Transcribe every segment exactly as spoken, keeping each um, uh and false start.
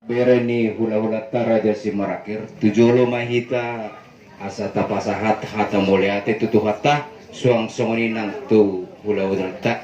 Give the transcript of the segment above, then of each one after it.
Bere ni hulahulanta Raja Simarangkir, tu jolo ma hita asa tapasahat hata mauliate tu Tuhanta, suang songon i nang tu hulahulanta.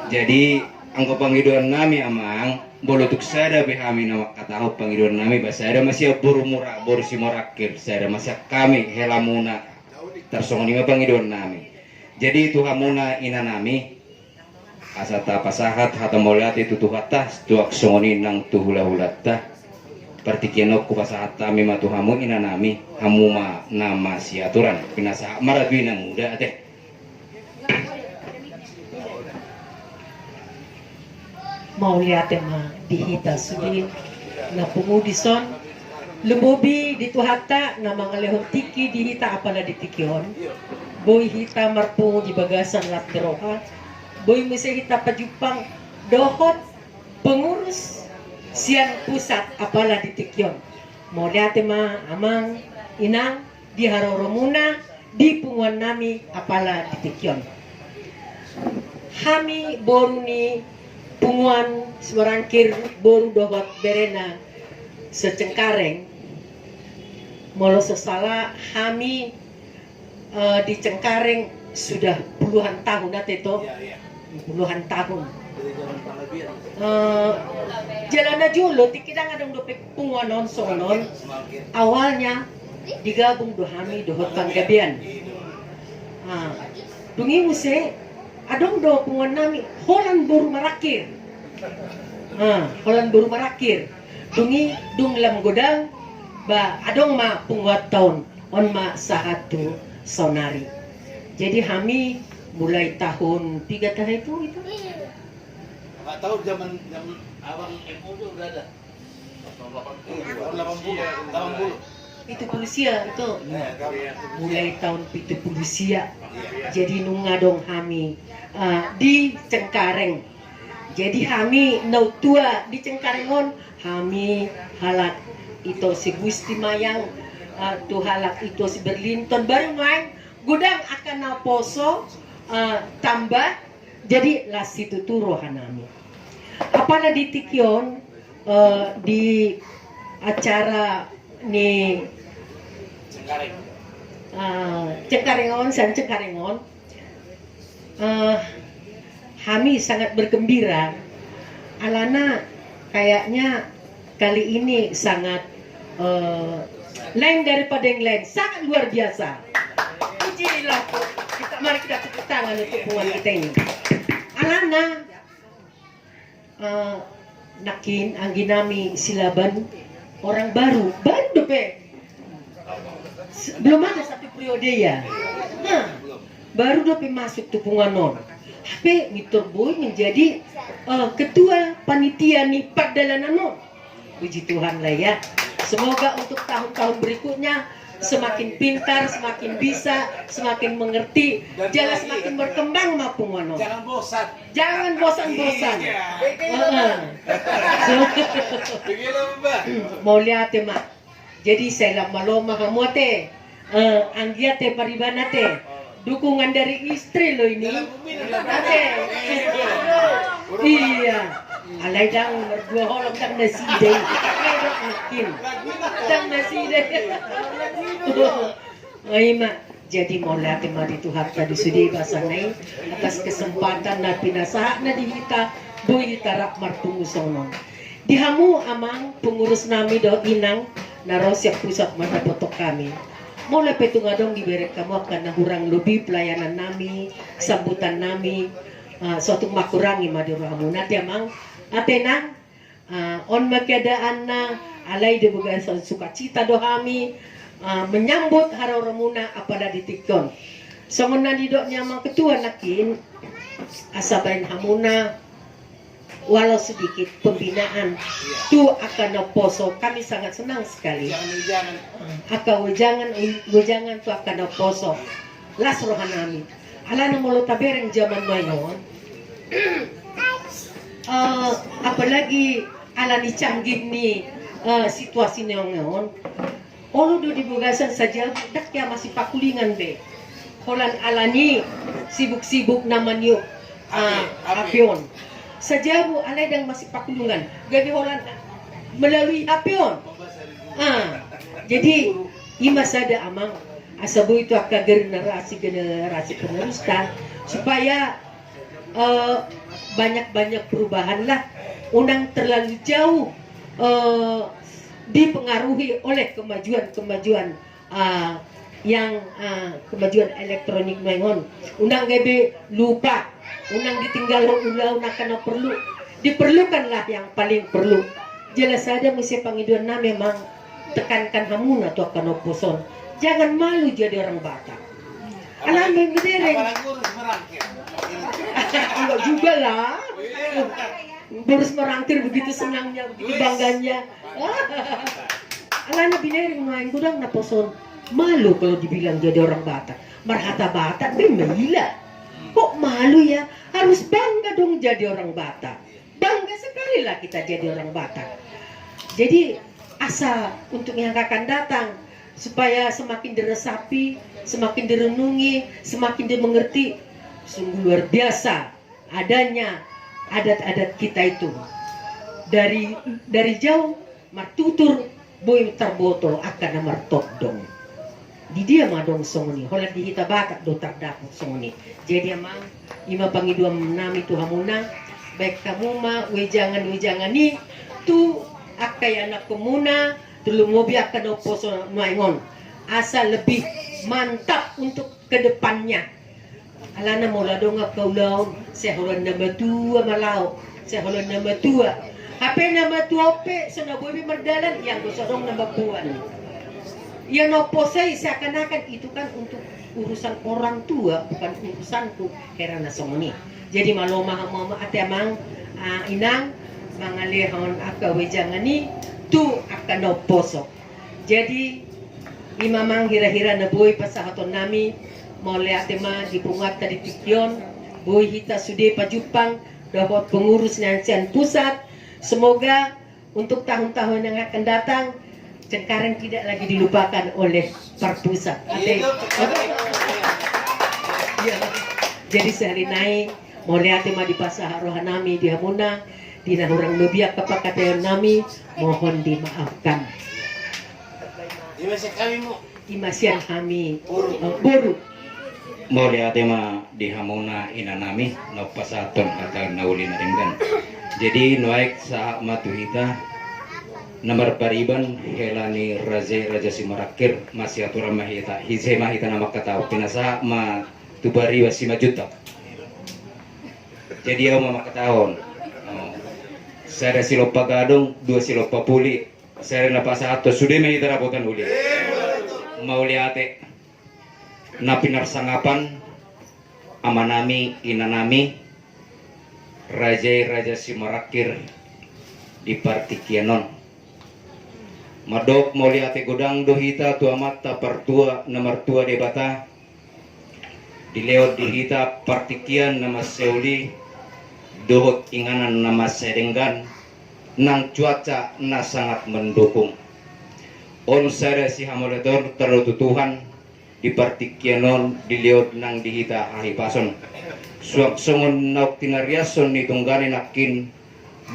Jadi, anggo pangidoan nami amang, molo tung sada pe hami na mangkatahon pangidoan nami, ba sada ma sian boru Mura, boru Simarangkir, sada ma sian hami helamuna, tarsongon i ma pangidoan nami. Jadi tu hamuna ina nami, asa tapasahat hata mauliate tu Tuhanta, suang songon i nang tu hulahulanta. Partingkian on hupasahat hami ma tu hamu ina nami, hamu ma na masiaturan, pinasahat ma ra tu ina muda ate. Mauliate ma di hita sude na pungu dison, lumobi di Tuhanta na mangalehon tingki di hita apala di tingki on. Boi hita marpungu di bagasan rap ni roha, boi muse hita pajumpang dohot pengurus sian pusat apala di tingki on. Mauliate ma amang, inang, di haroromuna di punguan nami apala di tingki on. Hami boru ni punguan Simarangkir, boru dohot berena se-Cengkareng. Molo so sala hami, eh, di Cengkareng sudah puluhan tahun ate to. Iya, iya. Puluhan tahun. Dari zaman Panggabean. Eh, jala na jolo tingki ndang adong dope punguan on songon on. Awalnya digabung do hami dohot Panggabean. Ah, dung i muse adong do punguan nami holan boru Marangkir. Ah, holan boru Marangkir. Dung i dung lam godang, ba adong ma punguanta on. On ma sahat tu saonari. Jadi hami mulai tahun piga tahe tu itu? Nggak tahu, zaman zaman abang M O juga udah ada. Tahun delapan puluh, delapan puluh. Pitu pulu sia itu. Mulai tahun pitu pulu sia. Jadi nunga adong hami, eh, di Cengkareng. Jadi hami na tua di Cengkareng on, hami halak ito si Gusti Mayang, eh, tu halak ito si Berlinton, baru main godang angka na poso, eh, tambah, jadi las situtu roha nami. Apala di tingki on, eh, di acara ni, eh, Cengkareng on, sian Cengkareng on, eh, hami sangat bergembira. Alana kayaknya kali ini sangat, eh, lain daripada yang lain, sangat luar biasa. Pujilah, kita, mari kita tepuk tangan untuk punguan kita ini. Alana, eh, nangkin anggi nami Silaban orang baru, baru dope. Se-, belum ada satu periode ya. Nah, baru dope masuk tu punguan on. Hape mintor boi menjadi, eh, ketua panitia ni pardalanan on. Puji Tuhan lah ya. Semoga untuk tahun-tahun berikutnya semakin pintar, semakin bisa, semakin mengerti, jala semakin berkembang ma punguan on. Jangan bosan. Jangan bosan-bosan. Iya. Heeh. Begitu, Mbak. Mauliate ma. Jadi sai lam malo ma hamu ate. Eh, anggiat te pariban ate. Dukungan dari istri lo ini. Ate. Iya. Alai ndang mardua holong, ndang nasida i. Ndang nasida i. Ima. Jadi mauliate ma di Tuhanta di sude basana i atas kesempatan na pinasahatna di hita, boi hita rap marpungu songon on. Di hamu amang pengurus nami dohot inang na ro sian pusat mandapothon hami. Molo pe tung adong dibereng hamu angka na hurang lobi pelayanan nami, sambutan nami, eh, so tung mangkurangi ma di rohamuna ate amang, ate nang. Ah, on ma keadaanna, alai di bagasan sukacita do hami, ah, menyambut haroromuna apala di tingki on. Songon na nidok ni amang ketua nangkin, asa baen hamuna walau sedikit pembinaan tu angka na poso, kami sangat senang sekali. Jangan, jangan. Ah, angka wejangan, wejangan tu angka na poso. Las roha nami. Alana molo tabereng zaman nuaeng on, eh, apalagi alani canggih ni, eh, situasi nuaeng on, olo do di bagasan sajabu ndang hea masipakulingan be. Holan alani sibuk-sibuk na maniop, eh, api, api on. Sajabu alai ndang masipakulingan. Gabe holan melalui H P on. Ah, jadi ima sada amang, asa boi tu angka generasi-generasi penerusta, supaya eh, banyak-banyak perubahan lah, unang terlalu jauh eh, dipengaruhi oleh kemajuan-kemajuan eh, yang eh, kemajuan elektronik nuaeng on. Unang gabe lupa, unang ditinggalhon ulaon angka na perlu. Diperlukanlah yang paling perlu. Jelas sada muse pangidoan nami amang, tekankan hamuna tu angka na ompos on, jangan malu jadi orang Batak. Alana memang dereng. Enggak juga lah. Boru Semorangkir begitu senangnya, begitu bangganya. Alana binereng nuaeng godang na poso on malu kalau dibilang jadi orang Batak. Marhata Batak be maila. Kok malu ya? Harus bangga dong jadi orang Batak. Bangga sekali lah kita jadi orang Batak. Jadi asa untuk yang akan datang, supaya semakin diresapi, semakin direnungi, semakin dimengerti. Sungguh luar biasa adanya adat-adat kita itu. Dari dari jauh martutur, boi tarboto angka na martondong. Di dia ma adong songon i? Holan di hita Batak do tardapot songon i. Jadi amang, ima pangidoan nami tu hamuna, baen hamu ma wejangan-wejangan i tu angka ianakhonmuna, tarlumobi angka na ompos nuaeng on, asa lebih mantap untuk kedepannya. Alana molo adong angka ulaon, sai holan na matua ma laho, sai holan na matua. Hape na matua on pe so na boi be mardalan ianggo so adong na mamboan. Ia na ompos i seakan-akan itu kan untuk urusan orang tua, bukan urusanku, hera na songon i. Jadi malo ma hamu ate amang, ah, inang, mangalehon angka wejangan i tu angka na ompos. Jadi ima amang hira-hira na boi pasahaton nami. Mauliate ma di punguanta di tingki on, boi hita sude pajumpang dohot pengurus ni sian pusat. Semoga untuk tahun-tahun yang akan datang, Cengkareng tidak lagi dilupakan oleh parpusat. Ate. Iya. Jadi sahali nai, mauliate ma dipasahat roha nami di hamuna. Di na hurang lobi angka pangkataion nami, mohon dimaafkan. Ima sian hami, eh, boru. Mauliate ma di hamuna ina nami, na pasahathon hata na uli na denggan. Jadi nuaeng sahat ma tu hita na marpariban, hela ni raja i Raja Simarangkir, masiaturan ma hita, ise ma hita na mangkatahon, pinasahat ma tu pariban Simanjuntak. Jadi ahu ma mangkatahon. Oh. Sada silompa gadong, dua silompa puli. Sada na pasahathon, sude ma hita dapotan uli. Mauliate. Na pinarsangapan ama nami, ina nami, raja i Raja Simarangkir di partingkian on. Mandok mauliate godang do hita tu Amanta Partua na martua Debata, dilehon di hita partingkian na mansai uli dohot inganan na mansai denggan, nang cuaca na sangat mendukung. On sada sihamauliateon tarlumobi tu Tuhan, di partingkian on dilehon nang di hita hahipason. Suang songon naung tinariashon ni tonggane nangkin,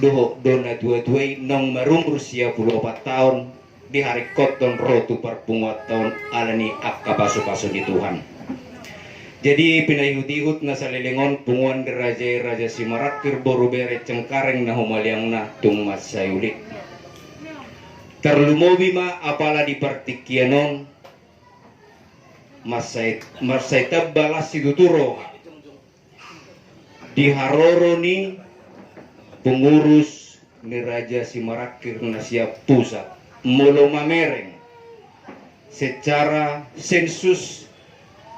dohot do natuatua i naung marumur sia pulu opat taon, diharingkothon ro tu parpunguanta on ala ni angka pasupasu ni Tuhan. Jadi pinaihutihut na saleleng on punguan ni raja i Raja Simarangkir boru bere Cengkareng na humaliangna tung mansai uli. Tarlumobi ma apala di partingkian on, mansai, mansai tamba las situtu roha di haroro ni pengurus ni Raja Simarangkir na sian pusat, molo mamereng secara sensus,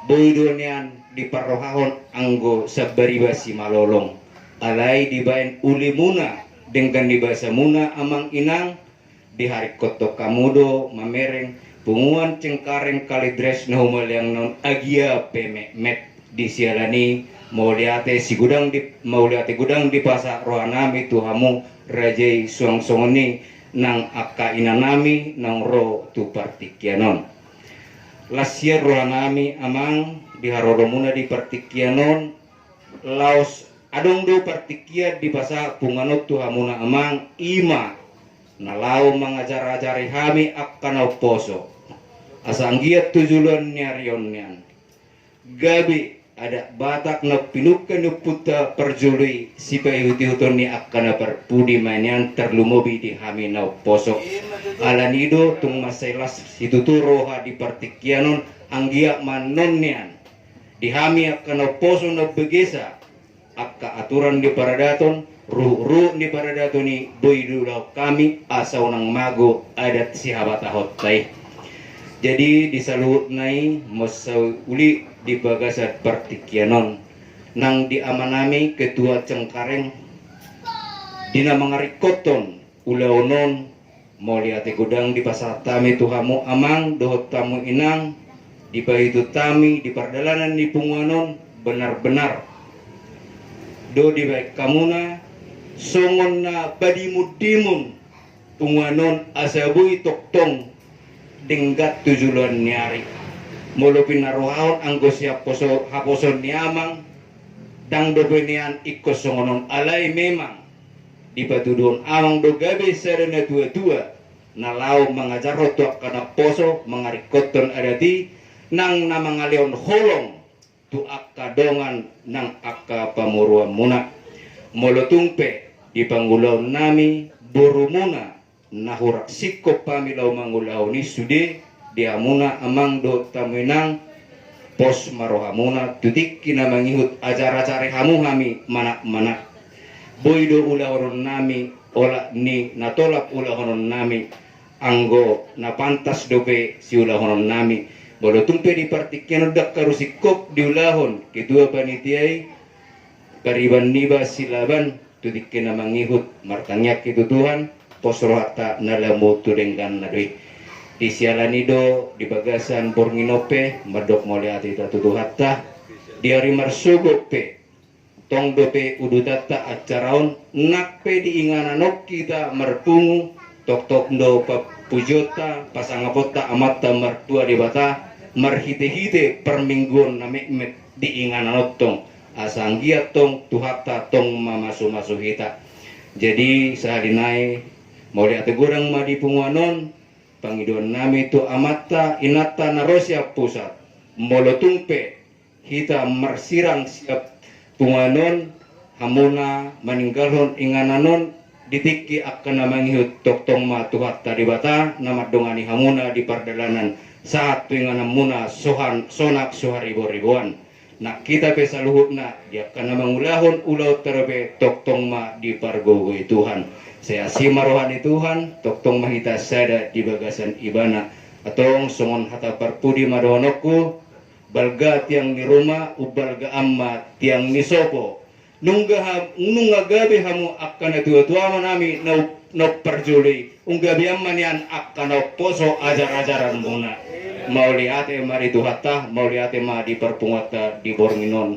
boi do nian diparrohahon anggo sambariba simalolong. Alai dibaen ulimuna denggan ni basamuna amang inang, diharingkothon hamu do mamereng punguan Cengkareng Kalideres na humaliangna on agia pe metmet. Di siala ni mauliate sigodang di, mauliate godang dipasahat roha nami tu hamu raja i suang songon i nang angka ina nami naung ro tu partingkian on. Las sian roha nami amang di haroromuna di partingkian on, laos adong do partingkian dipasahat punguan on tu hamuna amang, ima na laho mangajar-ajari hami angka na umposo. Asa anggiat tu joloan ni ari on nian gabe adat Batak na pinungka ni ompunta parjolo i sipaihut-ihuton ni angka na parpudi ma nian, tarlumobi di hami na umposo. Alani do tung mansai las situtu roha di partingkian on, anggiat ma annon nian di hami angka na umposo na umbegesa angka aturan ni paradaton, ruhut-ruhut ni paradaton i boi diulahon hami asa unang mago adat sihabatahonta i. Jadi di saluhutna i, masa uli di bagasan partingkian on, nang di amanami Ketua Cengkareng, di na mangaringkothon ulaon on, mauliate godang dipasahat hami tu hamu amang dohot hamu inang, dipaihut hami di pardalanan ni punguan on, benar-benar do dibaen hamuna songon na badimun-dimun punguan on asa boi tongtong denggan tu joloan ni ari. Molo pinarohahon anggo sihaposo-, haposoon ni amang, ndang dope nian ingkon songon on, alai memang dipatuduhon amang do gabe sada na tua-tua na laho mangajarhon tu angka na umposo, mangaringkothon adat i, nang na mangalehon holong tu angka dongan nang angka pamoruonmuna. Molo tung pe di pangulaonnami borumuna na hurang singkop hami laho mangulahon i, sude di hamuna amang dohot hamu inang, pos ma rohamuna, tu tingki na mangihut ajar-ajari hamu hami manat-manat. Boi do ulahononnami olat ni na tolap ulahononnami, anggo na pantas dope siulahononnami. Molo tung pe di partingkian on ndang haru singkop diulahon ketua panitia i, pariban niba Silaban, tu tingki na mangihut, martangiangki tu Tuhan, pos rohanta na lambo tu dengganna do i. Di siala ni do di bagasan borngin on pe mandok mauliate hita tu Tuhanta. Di ari marsogot pe tong dope udutanta acara on, nang pe di inganan on hita marpungu, tongtong do papujionta, pasangaponta Amanta Martua Debata marhite-hite parmingguon na metmet di inganan on tong. Asa anggiat tong Tuhanta tong mamasu-masu hita. Jadi sahali nai, mauliate godang ma di punguan on, pangidoannami tu amanta inanta na ro sian pusat. Molo tung pe hita marsirang sian punguan on, hamuna maninggalhon inganan on, di tingki angka na mangihut tongtong ma Tuhanta Debata na mandongani hamuna di pardalanan sahat tu ingananmuna sohan-, sonang so hariboriboan. Nang hita pe saluhutna di angka na mangulahon ulaonta dope tongtong ma dipargogoi Tuhan. Sai asi ma roha ni Tuhan, tongtong ma hita sada di bagasan Ibana. Antong songon hata parpudi ma dohononku, balga tiang ni ruma, umbalga an ma tiang ni sopo. Nunga ha-, nunga gabe hamu angka na tua-tua ma nami na, na parjolo i, nunga gabe an ma nian angka na umposo ajar-ajaranmuna. Mauliate ma di Tuhanta, mauliate ma di parpunguanta di borngin on.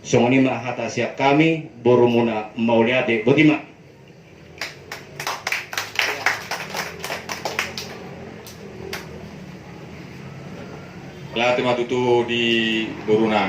Songon i ma hata sian hami, borumuna mauliate, boti ma. Mauliate ma tutu di boruna.